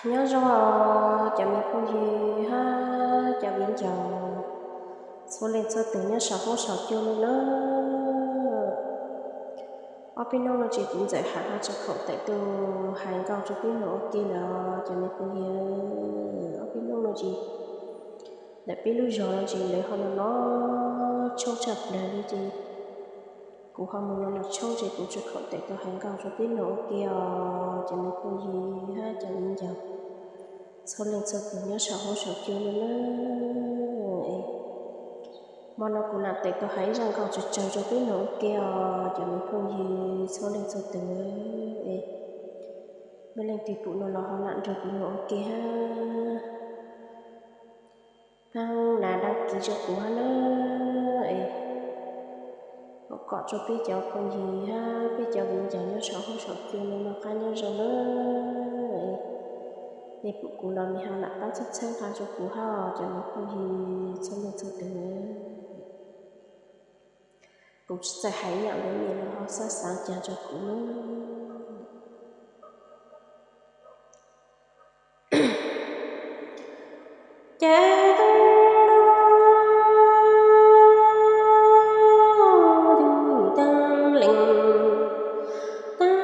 Nyob zoo cov me phooj ywg hab cov viv ncaus txhua leej txhua tus nyob saum huab saum cua no na. Ob peb hnub no ces kuv Ntxawm Ham ho tsis khoom tawm tuaj hais nkauj rau peb mloog ua ke lawm cov me phooj ywg. Ob peb hnub no ces ntawm peb lub zos no ces lawv ho los los tshoob tshaj plaws li ces kuv ho mus los los tshoob ces kuv tsis khoom tawm tuaj hais nkauj rau peb mloog ua ke os cov me phooj ywg hab cov viv ncaus txhua leej txhua tus nyob saum huab saum cua no na. Hmo no kuv lam tawm tuaj hais ib zaj nkauj tsawg tsawg rau peb mloog ua ke os cov me phooj ywg txhua leej txhua tus. Mej leej twg pum no los ho lam nrog kuv mloog ua ke hab. Pab nas dab kiv rau kuv hab na. Kom kom rau peb cov phooj ywg hab peb cov viv ncaus nyob saum huab saum cua no noj qab nyob zoo na. Mej pum kuv los mej ho lam pab txhawb txhawb nqa rau kuv hab cov me phooj ywg txhua leej txhua tus. Kuv tsis txawj hais ib yaam lawv mej los ho xab xaav caag rau kuv na. Ces tub lub tug teeb lees, teeb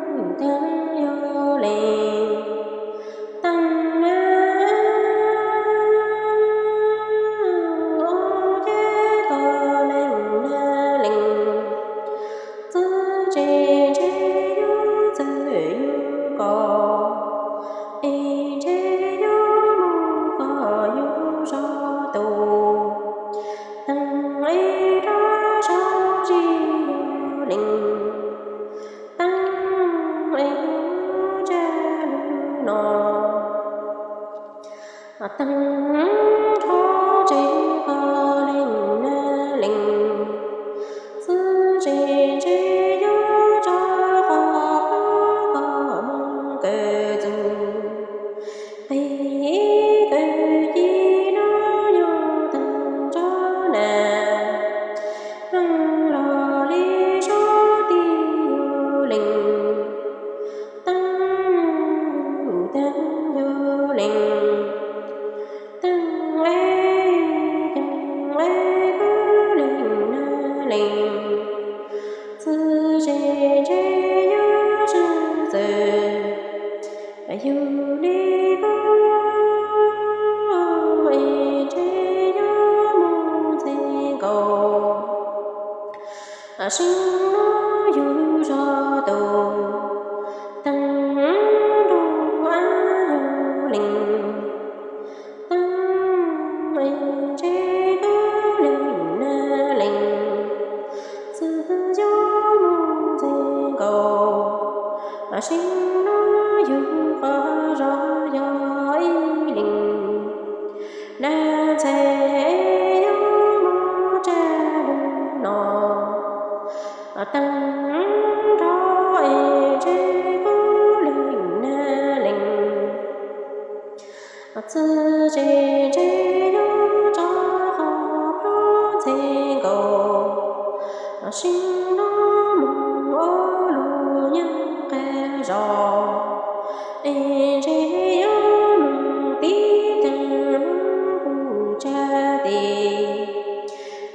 tug teeb yug lees, teeb na, ua ces tub lees na lees, txwv tsev ntshe yug txwv yug kos, es ntshe yug mus kos yug zog tus, teeb es rov zog zig yug lees, teeb es yug tsa lug no. Teeb nrho tsev kos lees na lees, txwv tsev ntshe yug rov qab kos kos moog kawm txug, qig kawm ci nub yug teeb nrov na, leej los li sab tig yug lees, teeb yug teeb yug lees, teeb es teeb es kub lees na lees, txwv tsev ntshe yug txwv txwv, yug li kub es ntshe yug mus ntxhee nkaus, sib nub yug zog tus, teeb nrug ab yug lees, teeb es ntshe kub lees na lees, txwv yug mus ntxhee nkaus, sib nub yug qhov zog yog ib lees, dab ntxhais yug mus tsa lug no, teeb nrho es ntshe kub lees na lees, txwv tsev ntshe yug rov qab plub ntxhee nkaus, sib nub mus ua lug nyob qab zos, es ntshe yug mus tib tag lub puj tsa tes,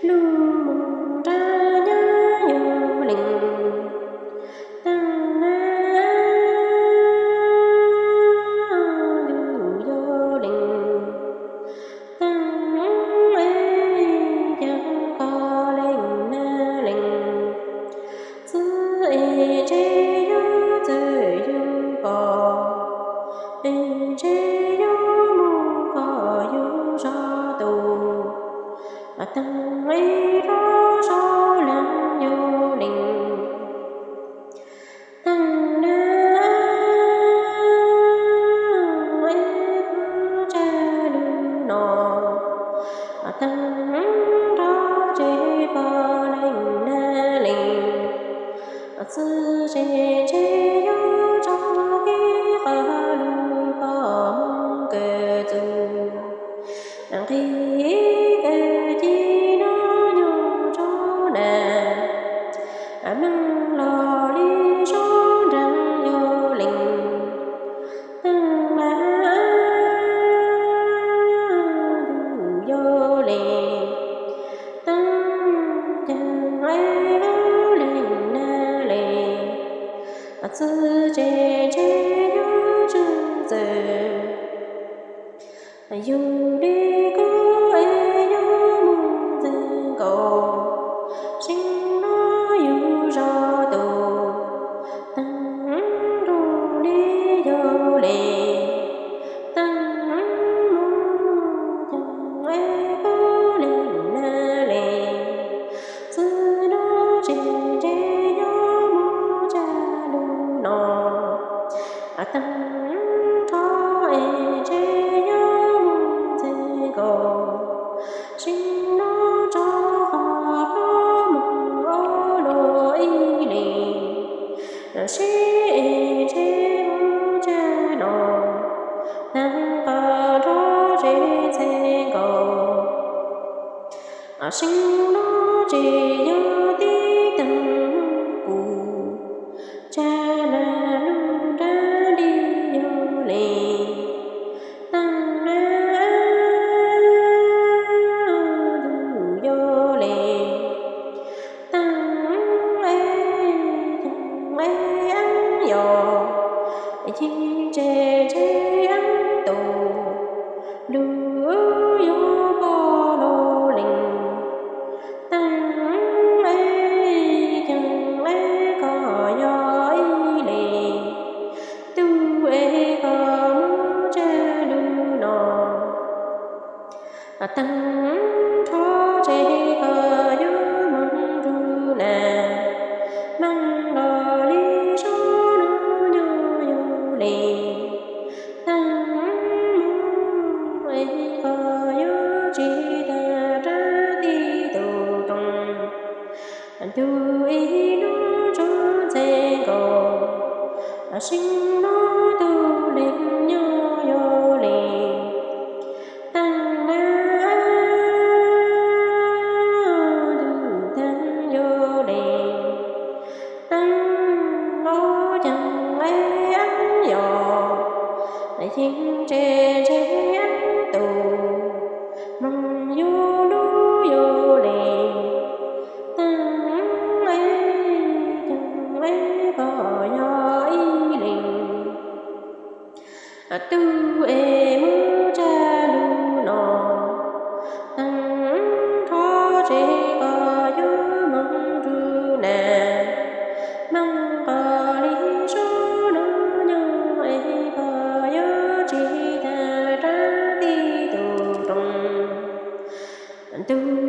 lug mus nrag nyab yug lees, teeb na, lug yug lees, teeb es caag kos lees na lees, txwv es ntshe yug txwv yug kos, Txwv tsev ntshe nyob tswj txwm, yug li koj es nyob mus ntxwg nkaus, seem no yug zog tus, teeb nrug li yog li, teeb mus caag es koj li na li. Txwv no tsev ntshe nyob mus tsag lug no, teeb rho es ntshe nyob mus ntxwg nkaus, seem no rov qab plob mus ob lug ib leeg, seb es ntshe mus tsag no, teeb qab rov tsev ntxwg nkaus. Seem no tsev yog tib teeg pum, tsag na lug nrab li yog li, teeb na ntug yog li, teeb es caag es eeb yog, yeej tsev ntshe eeb tus, lug yuav poj lug leeg, teeb es caag es koj yog ib leeg, tug es koj mus tsag lug no, teeb rho tsev koj yuav moog nrug na, moog los li sab no nyob yog li, teeb mus es koj yuav tsis tag rab tib tug rooj, ntug ib nub tsuag ntxwg nkaus, seem no tug leeg nyob yog li, teeb na ntug teeb yog li, teeb no caag es eeb yog, yeej tsev ntshe eeb tus, moog yug lub yug li, teeb es caag es koj yog ib leeg, tug es mus tsag lug no, teeb rho tsev koj yuav moog nrug na, moog koj li sab no nyob es koj yuav tsis tag rab tib tug rooj, ntug